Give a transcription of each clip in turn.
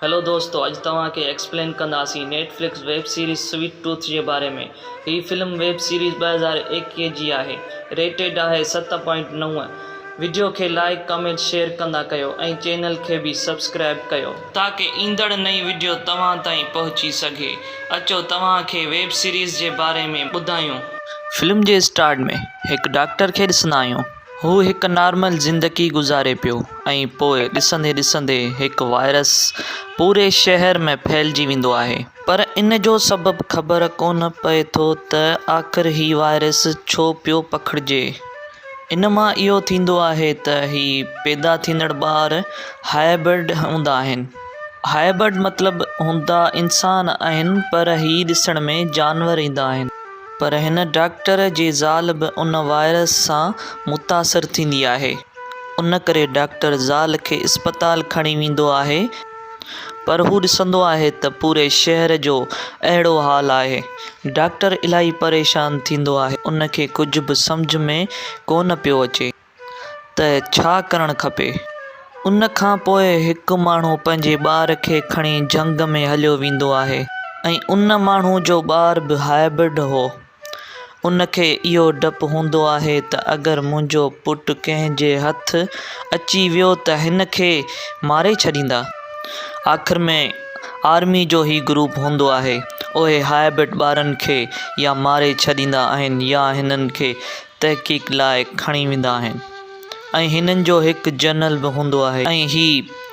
Hello دوستو اڄ توهان کي ايڪسپلين ڪنداسين Netflix web series sweet tooth جي باري ۾ هي فلم ويب سيريز 2021 جي آهي ريٽيڊ آهي 7.9 وڊيو کي لائيڪ ڪمينٽ شيئر ڪندا ڪيو ۽ چينل کي به سبسڪرائب ڪيو تاڪه ايندڙ نئين وڊيو توهان تائين پهچي سگهي اچو توهان کي ويب سيريز جي باري ۾ ٻڌايون. فلم جي اسٽارٽ ۾ هڪ ڊاڪٽر کي ڏسندا آهيون. هو هڪ نارمل زندگي گذاري پيو ۽ پوء ڏسندي ڏسندي هڪ وائرس پوري شهر ۾ ڦهلجي ويندو آهي. پر ان جو سبب خبر ڪونه پئي ٿو ته آخر هي وائرس ڇو پيو پکڙجي. ان مان اهو ٿيندو آهي ته هي پيدا ٿيندڙ ٻار هائبرڊ هوندا آهن. هائبرڊ مطلب هوندا انسان آهن پر هي ڏسڻ ۾ جانور ايندا آهن. پر هن ڊاڪٽر جي زال به ان وائرس سان متاثر ٿيندي آهي. ان ڪري ڊاڪٽر زال کي اسپتال کڻي ويندو آهي پر هو ڏسندو آهي ته پوري شهر جو اهڙو حال آهي. ڊاڪٽر الاهي پريشان ٿيندو آهي. ان کي ڪجهه به سمجهه ۾ ڪونه پيو اچي. ته ڇا ڪرڻ کپي؟ ان کان پوء هڪ ماڻهو پنهنجي ٻار کي کڻي جهنگ ۾ هليو ويندو آهي ۽ ان ماڻهو جو ٻار به هائبرڊ هو. ان کي اهو ڊپ هوندو آهي ته اگر منهنجو پٽ ڪنهن جي هٿ اچي ويو ته هن کي ماري ڇڏيندا. آخر ۾ آرمي جو هي گروپ هوندو آهي، اهي هائبرڊ ٻارن کي يا ماري ڇڏيندا آهن يا هنن کي تحقيق لاء کڻي ويندا آهن ۽ هنن جو هڪ جنرل به هوندو آهي ۽ هي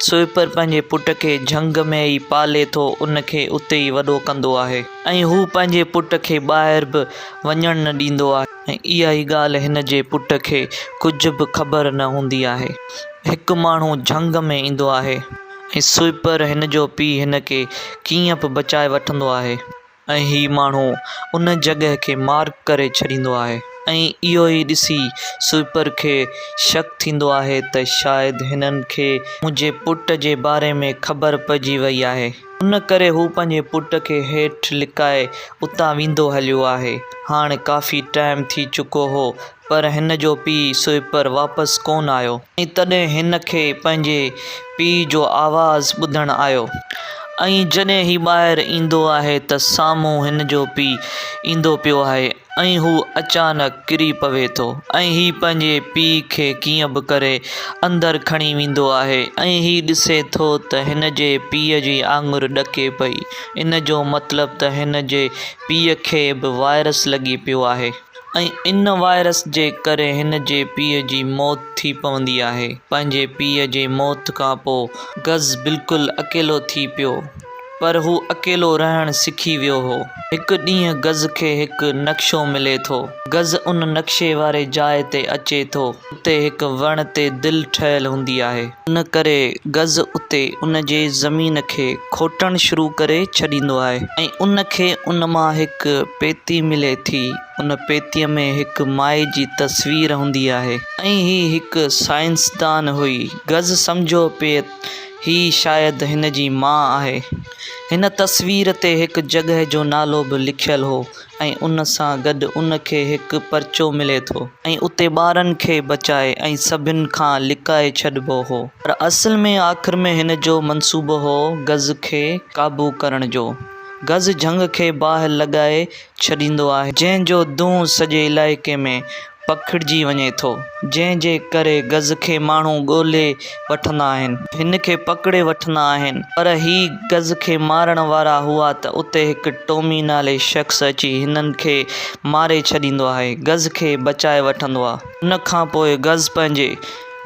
سوئپر پنهنجي پٽ کي جهنگ ۾ ئي پالي ٿو ان کي اتي ئي وڏو ڪندو آهي ۽ هو پنهنجي پٽ کي ٻاهر به وڃڻ نه ڏيندو آهي ۽ اها ئي ڳالهه هن جي پٽ کي ڪجهه به خبر نه هوندي آهي. هڪ ماڻهو جهنگ ۾ ايندو آهي ۽ سوئپر هن جو پيء هن کي ڪيئن به بچائي وٺندو آهي. ۽ هي ماڻهو ان جڳهه کي مارڪ ڪري ڇڏيندو آهي ۽ اهو ئي ڏسي سوئپر کي شڪ ٿيندو آهي ته شايد هنن کي منهنجي پٽ جي باري ۾ خبر پئجي وئي آهي. ان ڪري هو پنهنجي پٽ کي هيٺ لڪائي اتان ويندو هليو آهي. هاڻ ڪافي ٽائيم ٿي چڪو هو پر هن جو پيء سوئپر واپس ڪونه آيو ۽ تڏهن هن کي پنهنجي پيء جو آواز ٻڌڻ آيو ۽ جڏهن هي ٻاهر ايندو آهي ته سامهون هن جو پيء ايندو پيو آهي ۽ هو اچانڪ ڪري پوي ٿو ۽ هي پنهنجي پيء کي ڪيئن به ڪري اندر کڻي ويندو آهي ۽ هي ڏسي ٿو ته هن جي پيء جي آڱر ڏڪي پئي ان جو مطلب ته هن جي پيء کي به وائرس لڳي پيو آهي. ۽ ان وائرس جي ڪري هن جي پيء جي موت ٿي پوندي آهي. پنهنجي پيء جي موت کان پوء گز بلڪل اڪيلو ٿي پيو. پر هو اڪيلو رهڻ سکي ويو هو. هڪ ڏينهن گز کي هڪ نقشو ملي ٿو. گز ان نقشي واري جاء تي اچي ٿو. اتي هڪ وڻ تي دل ٺهيل هوندي آهي. ان ڪري گز اتي ان جي زمين کي کوٽڻ شروع ڪري ڇڏيندو آهي ۽ ان کي ان مان هڪ پيتي ملي ٿي. ان پيتيء ۾ هڪ مائي جي تصوير هوندي آهي ۽ هي هڪ سائنسدان هئي. گز سمجهيو پئي هي شايد هن جي ماء آهي. هن تصوير تي هڪ جڳهه جو نالو به لکيل هو. ۽ ان سان گڏ ان کي هڪ پرچو ملي ٿو. ۽ اتي ٻارن کي بچائي ۽ سڀن کان لڪائي ڇڏبو هو. پر اصل ۾ آخر ۾ هن جو منصوبو هو گز کي قابو ڪرڻ جو. گز جهنگ کي باهه لڳائي ڇڏيندو آهي. جنهن جو دونهون سڄي علائقي ۾ پکڙجي وڃي ٿو، جنهن جي ڪري گز کي ماڻهو ڳولي وٺندا آهن. هن کي پڪڙي وٺندا آهن، پر هي گز کي مارڻ وارا هئا ته اتي هڪ ٽومي نالي شخص اچي هنن کي ماري ڇڏيندو آهي، گز کي بچائي وٺندو آ. ان کان پوء گز پنهنجي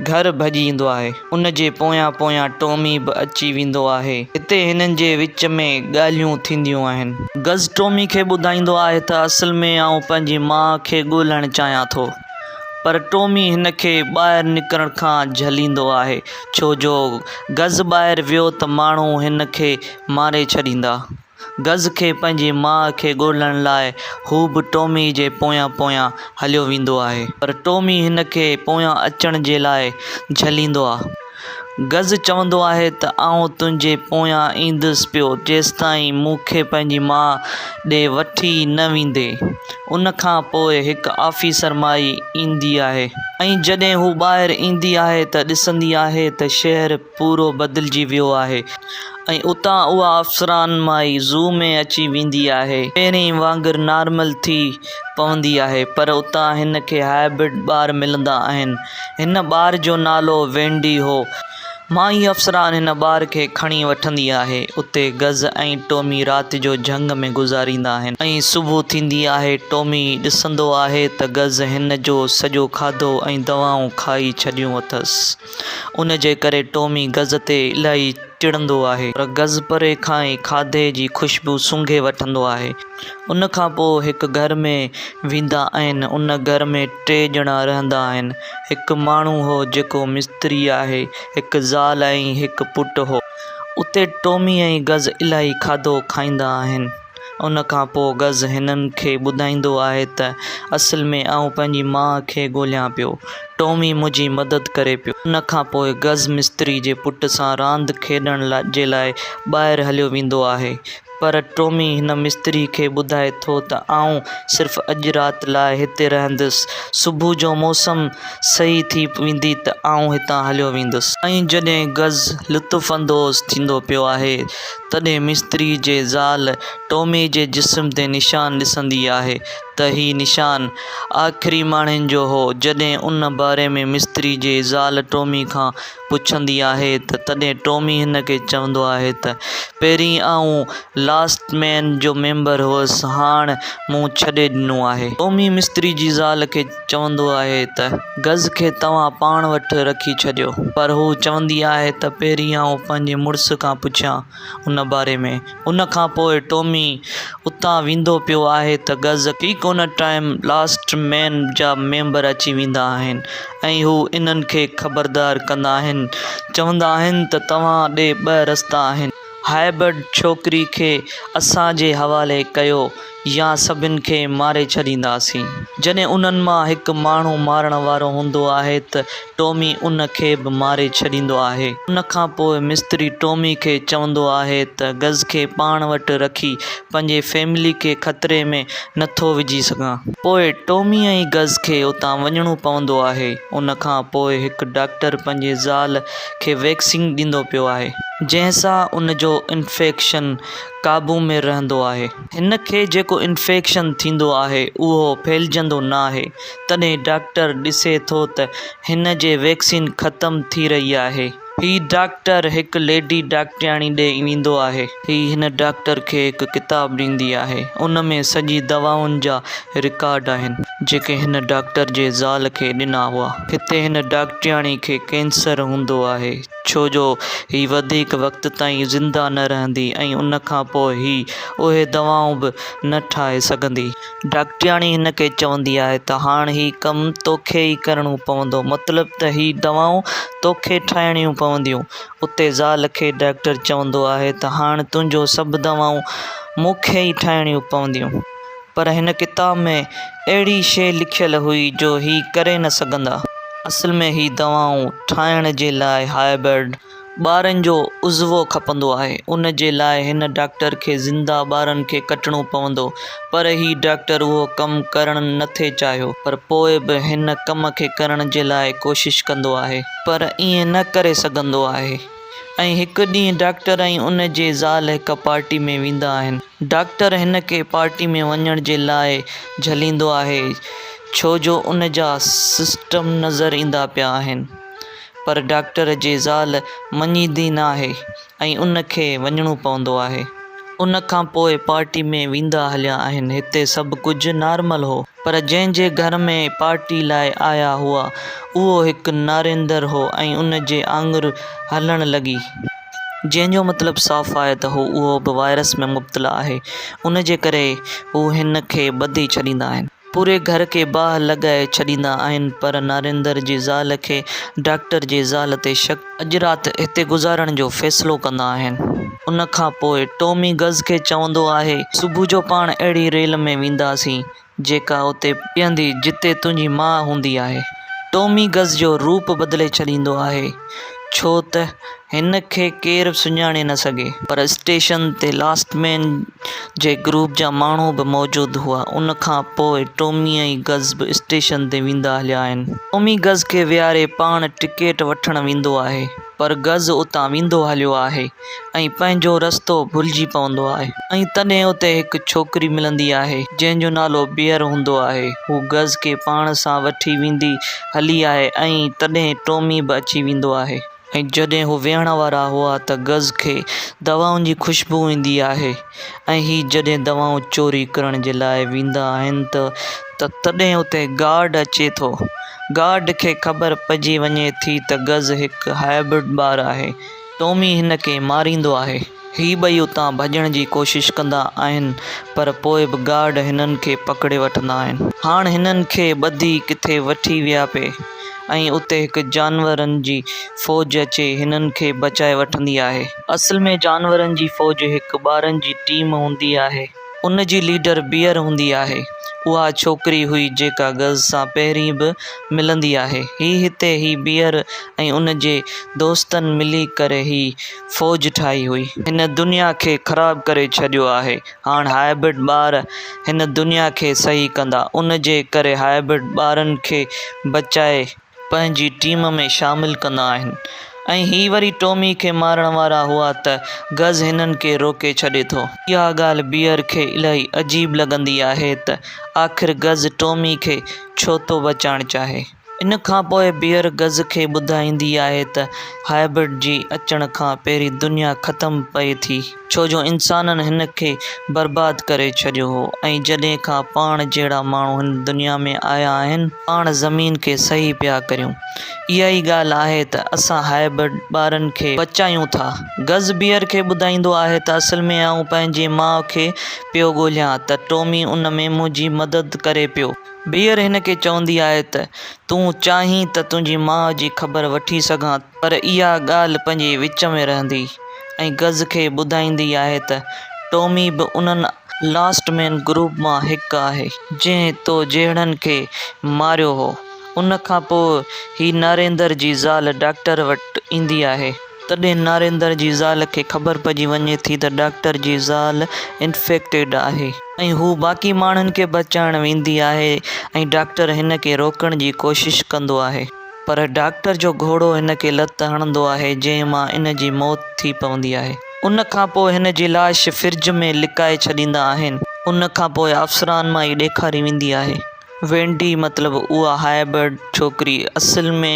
گهر ڀڄي ايندو آهي. ان جي پويان پويان ٽومي به اچي ويندو آهي. هتي هنن جي وچ ۾ ڳالهيون ٿينديون آهن. گز ٽومي کي ٻڌائيندو آهي ته اصل ۾ آئون پنهنجي ماء کي ڳولڻ چاهيان ٿو. پر ٽومي هن کي ٻاهر نڪرڻ کان جهليندو آهي ڇو جو گز ٻاهر ويو ته ماڻهو هن کي ماري ڇڏيندا. گز کي پنهنجي ماء کي ڳولڻ لاء هو به ٽومي جي پويان پويان هليو ويندو آهي. پر ٽومي هن کي پويان اچڻ جي لاء جهليندو آ. گز چوندو آهي ته آئون تنهنجي پويان ايندس پيو جيستائين مون کي پنهنجي ماء ڏي وٺي نه ويندين. ان کان پوء هڪ آفيسر مائي ايندي آهي. ۽ جڏهن هو ٻاهر ايندي آهي ته ڏسندي آهي ته شهر پورو بدلجي ويو آهي. ۽ اتان اها افسران مائي زو ۾ اچي ويندي آهي. پهرين وانگر نارمل ٿي پوندي آهي پر اتان هن کي هائبرڊ ٻار ملندا آهن. هن ٻار جو نالو وينڊي هو. مائي افسران هن ٻار کي کڻي وٺندي آهي. اتي گز ۽ ٽومي رات جو جهنگ ۾ گذاريندا آهن ۽ صبح ٿيندي آهي ٽومي ڏسندو آهي ته گز هن جو سڄو کاڌو ۽ دوائون کائي ڇڏيون اٿس. ان جي ڪري ٽومي گز تي الاهي چڙندو آهي. پر گز پري کان ئي کاڌي جي خوشبو سونگهي وٺندو آهي. ان کان پوء هڪ گهر ۾ ويندا آهن. ان گهر ۾ ٽي ڄڻا رهندا آهن. هڪ ماڻهو هو جيڪو مستري آهي، هڪ زال ۽ هڪ پٽ هو. اتي ٽومي ۽ گز الاهي کاڌو کائيندا آهن. ان کان پوء گز هنن کي ٻڌائيندو آهي ته اصل ۾ آئون پنهنجي ماء کي ڳوليان پيو. ٽومي منهنجي مدد ڪري پيو. ان کان پوء گز مستري جي پٽ سان راند کيڏڻ جي لاء ٻاهر هليو ويندو آهي. پر ٽومي هن مستري کي ٻڌائي ٿو ته آئون صرف اڄ رات لاء هتي رهندس. صبح جو موسم صحيح ٿي ويندي ته آئون هتان هليو ويندس. ۽ جڏهن گز لطف اندوز ٿيندو پيو آهي تڏهن مستري جي زال ٽومي جي جسم تي نشان ڏسندي آهي ته هي نشان آخري ماڻهين جو هو. جڏهن ان باري ۾ مستري جي زال ٽومي کان پڇندي آهي ته تڏهن ٽومي هن کي چوندو آهي ته پهرين آئون لاسٽ مين جو ميمبر هئس هاڻ مون ڇڏي ڏنو آهي. ٽومي مستري جي زال کي چوندو آهي ته گز کي توهان پاڻ وٽ رکي ڇڏيو. پر هوء چوندي آهي ته پهرين آئون پنهنجي مڙس کان پڇان ان باري ۾. ان کان پوء ٽومي اتان ويندو پيو آهي ته گز ٺيڪ ان ٽائيم لاسٽ مين جا ميمبر اچي ويندا آهن ۽ هو انهن کي خبردار ڪندا آهن. چوندا آهن ته توهان ڏي ٻه رستا آهن. هائبرڊ ڇوڪري کي اسان جي حوالي ڪيو يا سڀن کي ماري ڇڏينداسين. جڏهن انهن مان هڪ ماڻهو مارڻ وارو هوندو آهي ته ٽومي ان کي به ماري ڇڏيندو آهي. ان کان پوء مستري ٽومي کي چوندو آهي ته گز کي پاڻ وٽ رکي پنهنجي فيملي کي خطري ۾ نه ٿو وجهي سگهان. پوء ٽومي ۽ گز کي اتان وڃڻو پوندو آهي. ان کان پوء هڪ ڊاڪٽر پنهنجي زال کي ويڪسين ڏيندو پيو آهي. جنهن سان ان جو انفيڪشن قابو ۾ رهندو آهي. هن کي جيڪو انفيڪشن ٿيندو آهي اهو ڦهلجندو ناهي. تڏهن ڊاڪٽر ڏسي ٿو ته هن جي ويڪسين ختم ٿي رهي آهي. هي ڊاڪٽر هڪ ليڊي ڊاڪٽرياڻي ڏي ويندو آهي. هي هن ڊاڪٽر کي هڪ ڪتاب ڏيندي آهي. ان ۾ سڄي دوائن جا رڪارڊ آهن. جيڪي هن ڊاڪٽر جي زال کي ڏنا هئا. هتي هن ڊاڪٽرياڻي کي ڪينسر هوندو آهي. ڇو جو هي وڌيڪ وقت تائين زنده نه رهندي ۽ ان کان پوء هي اهي دوائون به نه ٺاهي سگهندي. ڊاڪٽرياڻي هن کي چوندي آهي ته هاڻ هي ڪم توکي ئي ڪرڻو پوندو مطلب ته هي دوائون توکي ٺاهڻيون پونديون. اتي زال کي ڊاڪٽر چوندو آهي ته هاڻ تنهنجو سڀ دوائون مون کي ئي ٺاهڻيون پونديون. پر هن ڪتاب ۾ اهڙي شيء لکيل هئي جو هي ڪري نه سگهندا. اصل ۾ هي دوائون ٺاهڻ جي لاء هائبرڊ ٻارن جو عضوو کپندو آهي. ان جي لاء هن ڊاڪٽر کي زنده ٻارن کي ڪٽڻو پوندو. پر هي ڊاڪٽر اهو ڪم ڪرڻ نه ٿي چاهيو. پر پوء به هن ڪم کي ڪرڻ جي لاء ڪوشش ڪندو آهي. پر ائين نه ڪري سگهندو آهي. ۽ هڪ ڏينهن ڊاڪٽر ۽ ان جي زال هڪ پارٽي ۾ ويندا آهن. ڊاڪٽر هن کي پارٽي ۾ وڃڻ جي لاء جهليندو آهي ڇو جو ان جا سسٽم نظر ايندا پيا آهن. پر ڊاڪٽر جي زال مڃيندي ناهي ۽ ان کي وڃڻو پوندو آهي. ان کان پوء پارٽي ۾ ويندا هليا آهن. هتي سڀ ڪجهه نارمل هو. پر جنهن جي گهر ۾ پارٽي لاء آيا هئا، اهو هڪ ناريندر هو ۽ ان جي آڱر هلڻ لڳي. جنهن جو مطلب صاف آهي ته هو اهو به وائرس ۾ مبتلا آهي. ان جي ڪري هو هن کي ٻڌي ڇڏيندا آهن. پوري گهر کي باهه لڳائي ڇڏيندا آهن پر ناريندر جي زال کي ڊاڪٽر جي زال تي شڪ. اڄ رات هتي گذارڻ جو فيصلو ڪندا آهن. ان کان پوء ٽومي گز کي چوندو آهي، صبح جو پاڻ اهڙي ريل ۾ وينداسين، جيڪا اتي بيهندي جتي تنهنجي ماء هوندي آهي. ٽومي گز جو روپ بدلي ڇڏيندو آهي، ڇو ته هن کي ڪير سڃاڻي نه سگهي. پر اسٽيشن تي لاسٽ مين جي گروپ جا ماڻهو به موجود هئا. ان کان پوء ٽومي ۽ گز به اسٽيشن تي ويندا هليا آهن. ٽومي گز کي ويهاري پاڻ ٽڪيٽ وٺڻ ويندو آهي. پر گز اتان ويندو هليو آهي ۽ پنهنجو رستو ڀلجي پوندو آهي ۽ تڏهن اتي هڪ ڇوڪري ملندي آهي جنهن جو نالو بيئر هوندو آهي. هو گز کي پاڻ سان وٺي ويندي هلي آهي ۽ تڏهن ٽومي به اچي ويندو آهي. ۽ جڏهن هو ويهڻ وارا هئا ته گز کي دوائن جي خوشبو ايندي آهي ۽ هي جڏهن دوائون چوري ڪرڻ جي لاء ويندا آهن ته تڏهن اتي گارڊ اچي ٿو. گارڊ کي خبر پئجي وڃي ٿي ته گز هڪ هائبرڊ ٻار آهي. ٽومي هن کي ماريندو آهي. هي ٻئي اتان ڀڄڻ جي ڪوشش ڪندا آهن پر پوء به گارڊ هنن کي پڪڙي وٺندا آهن. هاڻ هنن کي ٻڌي ڪٿي وٺي ويا پئي ۽ اتي هڪ جانورن جي فوج اچي هنن کي بچائي وٺندي آهي. اصل ۾ جانورن جي فوج هڪ ٻارن جي ٽيم هوندي آهي. ان جي ليڊر بيئر هوندي آهي. اها ڇوڪري هئي جيڪا گز سان پهرين به ملندي آهي. هي هتي هي بيئر ۽ ان جي دوستن ملي ڪري هي فوج ٺاهي هئي. هن دنيا کي خراب ڪري ڇڏيو آهي. هاڻ هائبرڊ ٻار هن دنيا کي صحيح ڪندا. ان جي ڪري هائبرڊ ٻارن کي بچائي. پنهنجي ٽيم ۾ شامل ڪندا آهن ۽ هي وري ٽومي کي مارڻ وارا هئا ته گز هنن کي روڪي ڇڏي ٿو. اها ڳالهه بيئر کي الاهي عجيب لڳندي آهي ته آخر گز ٽومي کي ڇو ٿو بچائڻ چاهي. ان کان پوء بيئر گز کي ٻڌائيندي آهي ته هائبرڊ جي اچڻ کان پهرين دنيا ختم پئي ٿي. ڇو جو انسانن هن کي برباد ڪري ڇڏيو هو ۽ جڏهن کان پاڻ جهڙا ماڻهو هن دنيا ۾ آيا آهن، پاڻ زمين کي صحيح پيا ڪريون. اها ئي ڳالهه آهي ته اسان هائبرڊ ٻارن کي بچايون ٿا. گز بيئر کي ٻڌائيندو آهي ته اصل ۾ آئون پنهنجي ماء کي پيو ڳولهيان ته ٽومي ان ۾ منهنجي مدد ڪري پيو. بيئر هن کي چوندي آهي ته تون چاهين ته تنهنجي ماء جي خبر وٺي سگهان پر اها ڳالهه پنهنجي وچ ۾ رهندي. ۽ گز کي ٻڌائيندي آهي ته ٽومي به انهن لاسٽ مين گروپ مان هڪ آهي. جنهن تو جهڙن کي ماريو هو. ان کان پوء هي ناريندر جي زال ڊاڪٽر وٽ ايندي آهي. تڏهن ناريندر جي زال کي خبر پئجي وڃي ٿي ته ڊاڪٽر جي زال انفيڪٽيڊ آهي. ۽ هو باقي ماڻهن کي بچائڻ ويندي آهي ۽ ڊاڪٽر هن کي روڪڻ جي ڪوشش ڪندو آهي. پر ڊاڪٽر جو گهوڙو هن کي لت هڻندو آهي جنهن مان ان جي موت ٿي پوندي آهي. ان کان پوء هن جي لاش فرج ۾ لڪائي ڇڏيندا آهن. ان کان پوء افسران مان ئي ڏيکاري ويندي آهي. وينڊي مطلب اها هائبرڊ ڇوڪري اصل ۾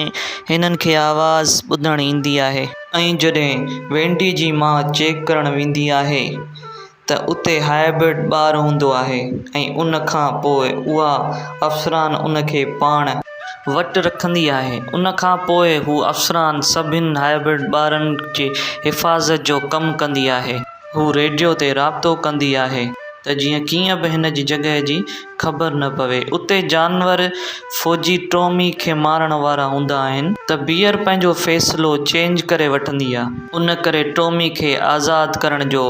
هنن کي آواز ٻڌڻ ايندي آهي. ۽ جڏهن وينڊي جي ماء چيڪ ڪرڻ ويندي آهي ته اتي هائبرڊ ٻار هوندو آهي ۽ ان کان پوء اها افسران ان کي پاڻ. وٽ رکندي آهي. ان کان پوء هو افسران سڀن هائبرڊ ٻارن جي حفاظت جو ڪم ڪندي آهي. هو ريڊيو تي رابطو ڪندي آهي ته جيئن ڪيئن به هن جي جڳهه جي خبر نه پوي. اتي جانور فوجي ٽومي کي مارڻ وارا هوندا آهن ته بيئر پنهنجو فيصلو چينج ڪري وٺندي آ. ان ڪري ٽومي کي آزاد ڪرڻ جو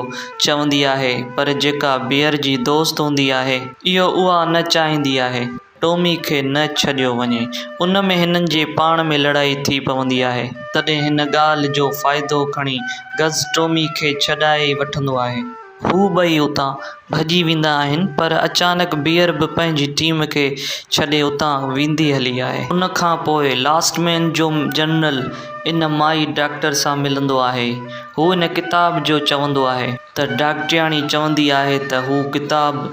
چوندي آهي پر جيڪا بيئر جي دوست هوندي آهي اهو اها نه چاهيندي آهي ٽومي کي نه ڇڏيو وڃي. ان ۾ هنن جي پاڻ ۾ لڙائي ٿي پوندي آهي. تڏهن هن ڳالهه جو فائدو کڻي گز ٽومي کي ڇڏائي وٺندو آهي. هو ٻئي اتان ڀڄي ويندا آهن پر اچانڪ بيئر به پنهنجي ٽيم کي ڇڏي اتان ويندي هلي آهي. ان کان پوء لاسٽ مين جو جنرل ان مائي ڊاڪٽر سان ملندو آهي. هو ان ڪتاب جو چوندو آهي. ته ڊاڪٽرياڻي چوندي آهي ته هو ڪتاب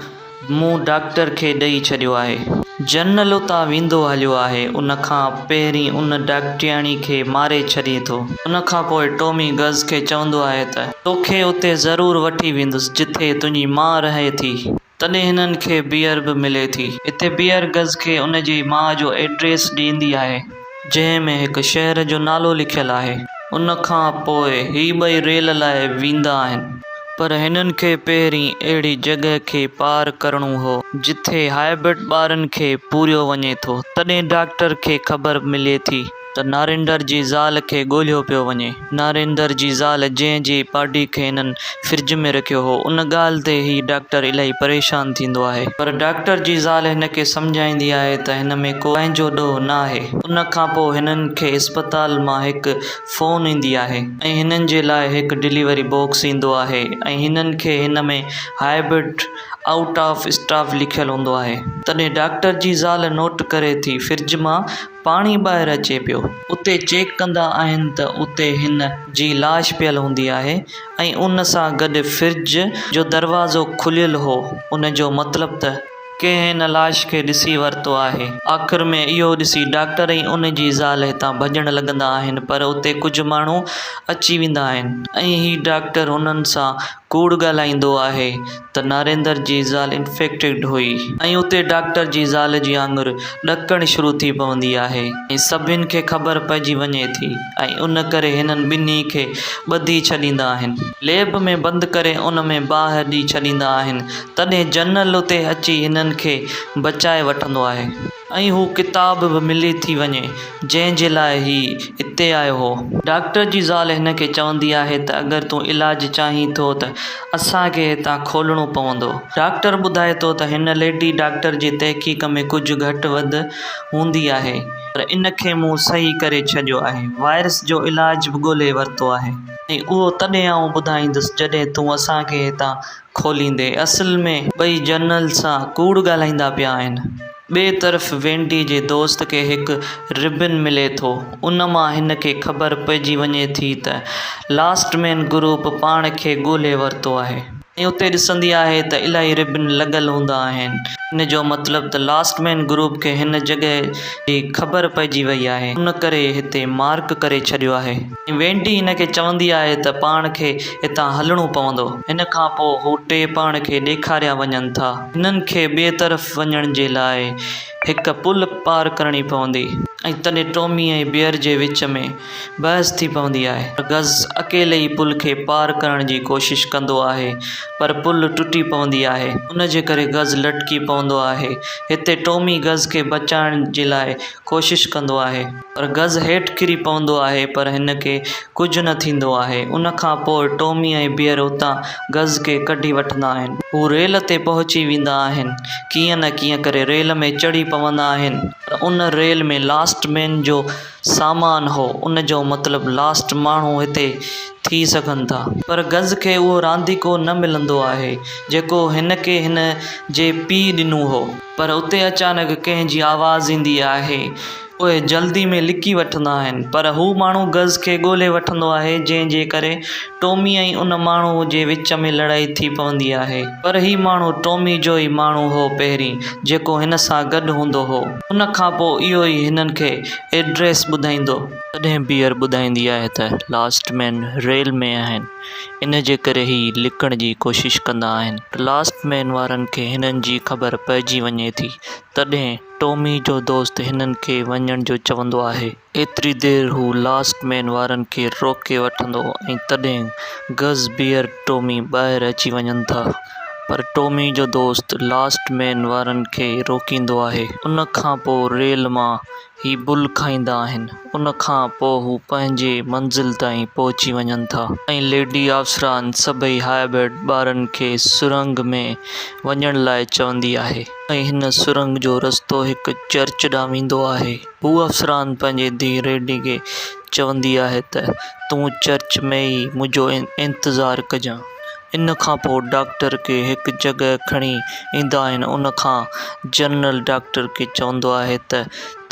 مون ڊاڪٽر کي ڏئي ڇڏيو آهي. جنرل اتان ويندو هليو آهي. ان کان پهرين ان ڊاڪٽرياڻي کي ماري ڇڏي ٿو. ان کان پوء ٽومي گز کي چوندو آهي ته. توکي اتي ضرور وٺي ويندس جٿي تنهنجي ماء رهي ٿي. تڏهن هنن کي بيئر به ملي ٿي. اتي بيئر گز کي ان جي ماء جو ايڊريس ڏيندي آهي. جنهن ۾ هڪ شهر جو نالو لکيل آهي. ان کان پوء هي ٻئي ريل لاء ويندا آهن. پر هنن کي پهرين اهڙي جڳهه کي پار ڪرڻو هو، جٿي هائبرڊ ٻارن کي پوريو وڃي ٿو. تڏهن ڊاڪٽر کي خبر ملي ٿي ته ناريندر جي زال کي ڳولهيو پيو وڃي. ناريندر جي زال جنهن جي باڊي کي هنن فرج ۾ رکيو هو. ان ڳالهه تي هي ڊاڪٽر الاهي پريشان ٿيندو آهي. پر ڊاڪٽر جي زال هن کي سمجهائيندي آهي ته هن ۾ ڪو پنهنجو ڏوهه نه آهي. ان کانپوء هنن کي اسپتال مان هڪ فون ايندي آهي ۽ هنن جي لاء هڪ ڊليوري باڪس ايندو آهي ۽ هنن کي هن ۾ هائبرڊ آئوٽ آف اسٽاف لکيل هوندو آهي. تڏهن ڊاڪٽر جي زال نوٽ ڪري ٿي فرج مان پاڻي ٻاهر اچي پيو. اتي چيڪ ڪندا آهن ته اتي هن جي لاش پيل هوندي آهي ۽ ان سان گڏ فرج جو دروازو کليل هو ان جو مطلب ته ڪنهن هن لاش کي ڏسي ورتو آهي. آخر ۾ اهو ڏسي ڊاڪٽر ۽ ان جي زال هتان ڀڄڻ لڳندا آهن پر اتي ڪجهه ماڻهو اچي ويندا آهن ۽ هي ڊاڪٽر هنن سان ڪوڙ ڳالهائيندو آهي ته ناريندر جي زال انفيڪٽيڊ هئي ۽ اتي ڊاڪٽر جي زال جي آڱر ڏڪڻ شروع ٿي پوندي آهي ۽ سڀن کي خبر پئجي وڃي ٿي ۽ ان ڪري هنن ٻنهي کي ٻڌي ڇڏيندا آهن. ليب ۾ بند ڪري ان ۾ باهه ڏئي ڇڏيندا آهن تڏهن جنرل اتي اچي هنن کي بچائي وٺندو آهي. ۽ هو ڪتاب به ملي ٿي وڃي، جنهن جي لاء هي اتي آيو هو. ڊاڪٽر جي زال هن کي چوندي آهي ته اگر تون علاج چاهين ٿو ته اسان کي هتان کولڻو پوندو. ڊاڪٽر ٻڌائي ٿو ته هن ليڊي ڊاڪٽر جي تحقيق ۾ ڪجهه گهٽ وڌ هوندي آهي. پر ان کي مون صحيح ڪري ڇڏيو آهي. وائرس جو علاج به ڳولهي ورتو آهي. ۽ اهو تڏهن آئون ٻڌائيندس جڏهن تون اسان کي هتان کوليندي. اصل ۾ ٻئي جنرل سان ڪوڙ ڳالهائيندا پيا آهن. ٻئي طرف وينڊي جي دوست کي هڪ ربن ملي ٿو. ان مان هن کي خبر پئجي وڃي ٿي ته لاسٽ مين گروپ پاڻ کي ڳولهي ورتو آهي. ۽ اتي ڏسندي آهي ته الاهي ربن لڳل هوندا آهن. ان جو مطلب ته لاسٽ مين گروپ کي هن جڳهه جي خبر پئجي وئي آهي. ان ڪري هتي مارڪ ڪري ڇڏيو آهي. ۽ وينڊي هن کي چوندي آهي ته پاڻ کي هتان هلڻو پوندو. هن کان پوء هو ٽي پاڻ کي ڏيکاريا وڃن ٿا. هنن کي ٻئي طرف وڃڻ جي لاء هڪ پل پار ڪرڻي پوندي. ۽ تڏهن ٽومي ۽ بيئر جي وچ ۾ بحث ٿي پوندي آهي. پر گز اڪيلي ئي پل کي پار ڪرڻ جي ڪوشش ڪندو آهي پر پل ٽٽي پوندي آهي. ان جي ڪري گز لٽڪي پوندو آهي. هتي ٽومي گز کي بچائڻ جي لاء ڪوشش ڪندو آهي. پر گز هيٺ ڪري پوندو آهي پر هن کي ڪجهه نه ٿيندو آهي. ان کان پوء ٽومي ۽ بيئر اتان گز کي ڪڍي وٺندا آهن. هو ريل تي پهچي ويندا آهن. ڪيئن نه ڪيئن ڪري ريل ۾ چڙهي پوندا آهن. پر ان ريل ۾ لاسٽ مين جو سامان هو. ان جو مطلب لاسٽ ماڻهو هتي ٿي سگهن ٿا. پر گز کي اهو رانديڪو نه ملندو آهي، جيڪو هن کي هن جي پيء ڏنو هو. پر اتي اچانڪ ڪنهن جي آواز ايندي آهي. اهي جلدي ۾ لڪي وٺندا آهن، پر هو ماڻهو گز کي ڳولي وٺندو آهي، جنهن جي ڪري ٽومي ۽ ان ماڻهو جي وچ ۾ لڙائي ٿي پوندي آهي. پر هي ماڻهو ٽومي جو ئي ماڻهو هو پهرين، جيڪو هن سان گڏ هوندو هو. ان کان پوء اهو ئي هنن کي ايڊريس ٻڌائيندو. تڏهن بيئر ٻڌائيندي آهي ته لاسٽ مين ريل ۾ آهن، ان جي ڪري هي لڪڻ جي ڪوشش ڪندا آهن. پر لاسٽ مين وارن کي هنن جي خبر پئجي وڃي ٿي، تڏهن ٽومي جو دوست هنن کي وڃڻ جو چوندو آهي. ايتري دير هو لاسٽ مين وارن کي روڪي وٺندو ۽ تڏهن گز بيئر ٽومي ٻاهر اچي وڃن ٿا. پر ٽومي جو دوست لاسٽ مين وارن کي روڪيندو آهي. ان کان پوء ريل مان هي بل کائيندا آهن. ان کان پوء هو پنهنجي منزل تائين پهچي وڃن ٿا. ۽ ليڊي آفسران سڀئي هائبرڊ ٻارن کي سرنگ ۾ وڃڻ لاء چوندي آهي. ۽ هن سرنگ جو رستو هڪ چرچ ڏانهن ويندو آهي. هوء افسران پنهنجي ڌيء ريڊي کي چوندي آهي ته تون چرچ ۾ ئي منهنجو انتظار ڪجان. ان کان پوء ڊاڪٽر کي هڪ جڳهه کڻي ايندا آهن. ان کان جنرل ڊاڪٽر کي چوندو آهي ته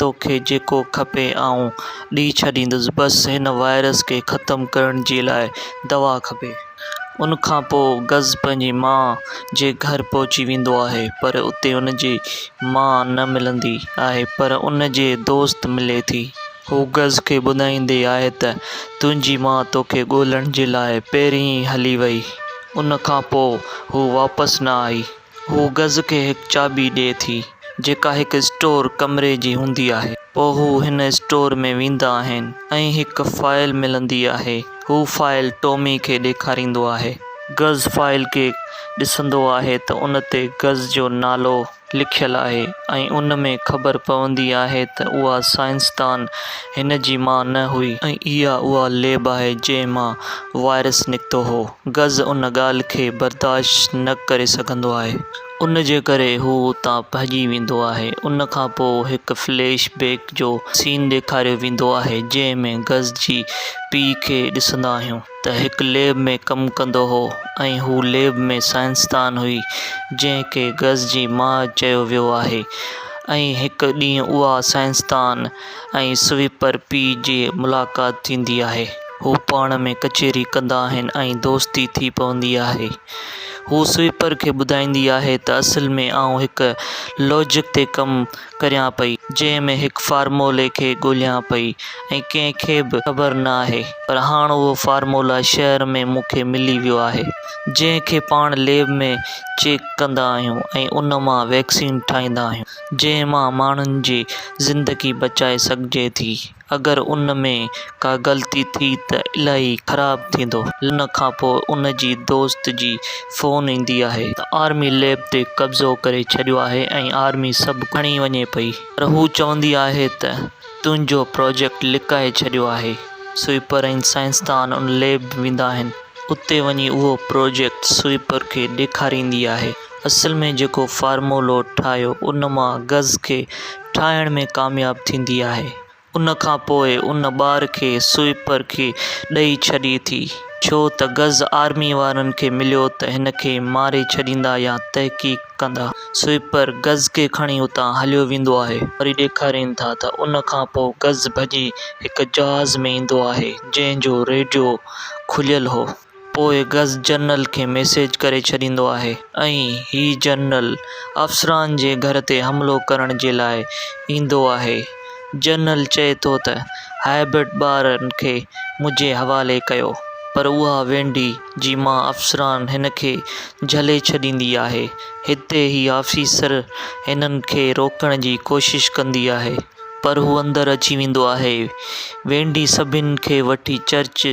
توکي جيڪو کپي آئون ڏئي ڇڏيندس بس هن وائرس کي ختم ڪرڻ جي لاء دوا کپي. ان کان پوء گز پنهنجي ماء جي گهر پهچي ويندو آهي پر اتي ان جي ماء نه ملندي آهي پر ان جي دوست ملي ٿي. هو گز کي ٻڌائيندي آهي ته تنهنجي ماء توکي ڳولڻ جي لاء پهرين ئي هلي وئي. ان کان پوء هو واپس نه آئي. هو گز کي هڪ چاٻي ڏئي ٿي جيڪا هڪ اسٽور ڪمري جي هوندي آهي. پوء هو هن اسٽور ۾ ويندا آهن ۽ هڪ فائل ملندي آهي. هو فائل ٽومي کي ڏيکاريندو آهي. گز فائل کي ڏسندو آهي ته ان تي گز جو نالو لکيل آهي ۽ ان ۾ خبر پوندي آهي ته اها سائنسدان هن جي ماء نه هئي ۽ اها اها ليب آهي جنهن مان وائرس نڪتو هو. گز ان ڳالهه کي برداشت نه ڪري سگهندو آهي. ان جي ڪري هو اتان ڀڄي ويندو آهي. ان کان پوء هڪ فليش بيڪ جو سين ڏيکاريو ويندو آهي جنهن ۾ گز جي پيء کي ڏسندا آهيون ته هڪ ليب ۾ ڪم ڪندو هو ۽ هو ليب ۾ سائنسدان هئي جنهن کي گز جي ماء چيو ويو آهي. ۽ هڪ ڏينهن اها سائنسدان ۽ سوئيپر پيء جي ملاقات ٿيندي آهي. هو پاڻ ۾ ڪچهري ڪندا آهن ۽ دوستي ٿي پوندي آهي. هو سوئيپر کي ٻڌائيندي آهي ته اصل ۾ آئون هڪ لاجڪ تي ڪم ڪريان پئي، جنهن ۾ هڪ فارمولي کي ڳوليان پئي ۽ ڪنهن کي به خبر نه آهي، پر هاڻ اهو فارمولا شهر ۾ مون کي ملي ويو آهي، جنهن کي پاڻ ليب ۾ چيڪ ڪندا آهيون ۽ ان مان ويڪسين ٺاهيندا آهيون، جنهن مان ماڻهن جي زندگي بچائي سگهجي ٿي. اگر ان ۾ ڪا غلطي ٿي ته الاهي خراب ٿيندو. ان کان پوء ان جي دوست جي فون ايندي آهي. ته آرمي ليب تي قبضو ڪري ڇڏيو آهي ۽ آرمي سڀ ڪجهه کڻي وڃي پئي. پر هو چوندي آهي ته تنهنجو پروجيڪٽ لڪائي ڇڏيو آهي. سوئيپر ۽ سائنسدان ان ليب ويندا آهن. اتي وڃي اهو پروجيڪٽ سوئيپر کي ڏيکاريندي آهي. اصل ۾ جيڪو فارمولو ٺاهيو ان مان گز کي ٺاهڻ ۾ ڪامياب ٿيندي آهي. ان کان پوء ان ٻار کي سوئيپر کي ڏئي ڇڏي ٿي. ڇو ته گز آرمي وارن کي مليو ته هن کي ماري ڇڏيندا يا تحقيق ڪندا. سوئيپر گز کي کڻي اتان هليو ويندو آهي. وري ڏيکارين ٿا ته ان کان پوء گز ڀڄي هڪ جهاز ۾ ايندو آهي جنهن جو ريڊيو کليل هو. پوء گز جنرل کي ميسيج ڪري ڇڏيندو آهي ۽ هي جنرل افسران جي گهر تي حملو ڪرڻ جي لاء ايندو آهي. جنرل چئي ٿو ته هائبرڊ ٻارن کي منهنجي حوالي ڪيو. پر اها وينڊي جي ماء افسران هن کي جهلي ڇڏيندي آهي. هتي هي آفيسر هنن کي روڪڻ جي ڪوشش ڪندي آهي. پر هو اندر اچي ويندو آهي. وينڊي سڀن کي وٺي چرچ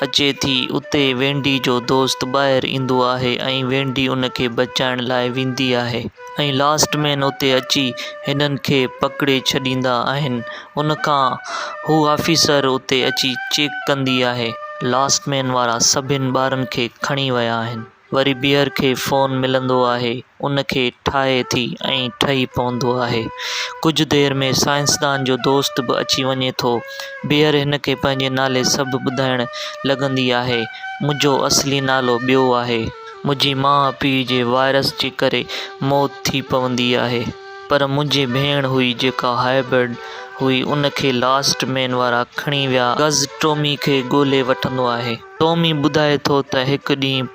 اچي ٿي. اتي وينڊي جو دوست ٻاهر ايندو آهي ۽ وينڊي ان کي بچائڻ لاء ويندي آهي ۽ لاسٽ مين اتي اچي هنن کي پڪڙي ڇڏيندا آهن. ان کان هو آفيسر اتي اچي چيڪ ڪندي آهي. لاسٽ مين وارا سڀن ٻارن کي کڻي ويا آهن. وري بيئر کي فون ملندو آهي، ان کي ٺاهي ٿي ۽ ٺهي پوندو آهي. ڪجهه دير ۾ سائنسدان جو دوست به اچي وڃي ٿو. بيئر هن کي پنهنجي نالي سڀ ٻڌائڻ لڳندي آهي. منهنجو اصلي نالو ٻيو آهي. منهنجي ماء پيء جي وائرس جي ڪري موت ٿي پوندي آهي. پر منهنجي ڀيڻ هئي جيڪا هائبرڊ هئي ان کي لاسٽ مين وارا کڻي ويا. گز ٽومي کي ڳولي وٺندو آهي. ٽومي ٻڌائي ٿو ته هڪ ڏينهن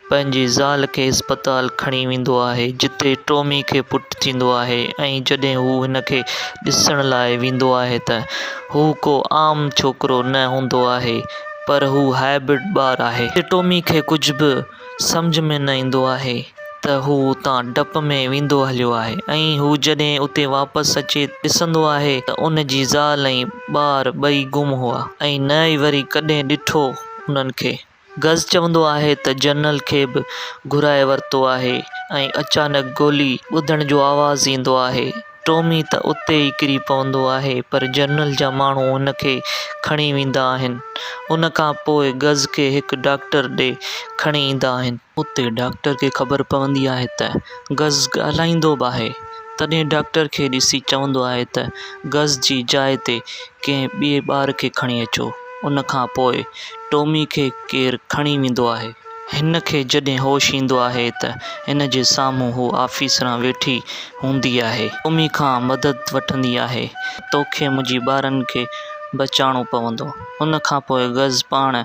پنهنجي زال کي اسپتال کڻي ويندو آهي جتي ٽومي کي پٽ ٿيندو آهي ۽ جڏهن هو هن کي ڏسڻ لاء ويندو آهي ته هو ڪو عام ڇوڪرو نه هوندو آهي پر هو هائبرڊ ٻار آهي. ٽومي کي ڪجهه به سمجهه ۾ نه ايندو آهي ته هو اتان ڊپ ۾ ويندو هليو آهي ۽ هو جڏهن اتي واپس اچي ڏسندو آهي ته ان جي زال ۽ ٻار ٻئي گم هئا ۽ نه ئي وري ڪڏهن ڏٺو انهن کي. گز چوندو آهي ته جنرل کي به گهرائي ورتو آهي ۽ اچانڪ گولي ٻڌڻ جو آواز ايندو آهي. ٽومي ته اتي ئي ڪري پوندو آهي پر جنرل جا ماڻهو هن کي کڻي ويندا آهن. ان کان پوء گز کي هڪ ڊاڪٽر ڏي کڻي ايندا آهن. اتي ڊاڪٽر کي خبر پوندي آهي ته گز ڳالهائيندو به آهي. تڏهن ڊاڪٽر کي ڏسي چوندو آهي ته گز جي جاء تي ڪنهن ٻئي ٻار کي کڻي اچو. ان کان پوء ٽومي کي ڪير کڻي ويندو آهي. هن کي جڏهن هوش ايندو آهي ته هن جي سامهون هوء آفيسران ويٺي هوندي آهي. ٽومي کان مدد وٺندي آهي. توکي منهنجي ٻارن کي بچائڻو پوندو. ان کان پوء گز پاڻ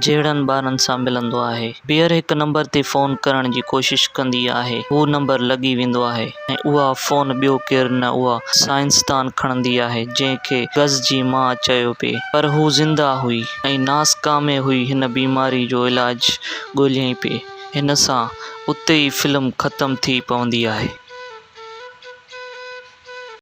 جهڙن ٻارن سان ملندو آهي. بيئر هڪ نمبر تي فون ڪرڻ جي ڪوشش ڪندي آهي. هو نمبر لڳي ويندو آهي ۽ اها فون ٻيو ڪير نه اها سائنسدان کڻندي آهي جنهن کي گز جي ماء چيو پئي. پر هو زنده هئي. ۽ ناسڪامي هئي هن بيماري جو علاج ڳوليائين پئي. هن سان اتي ئي فلم ختم ٿي پوندي آهي.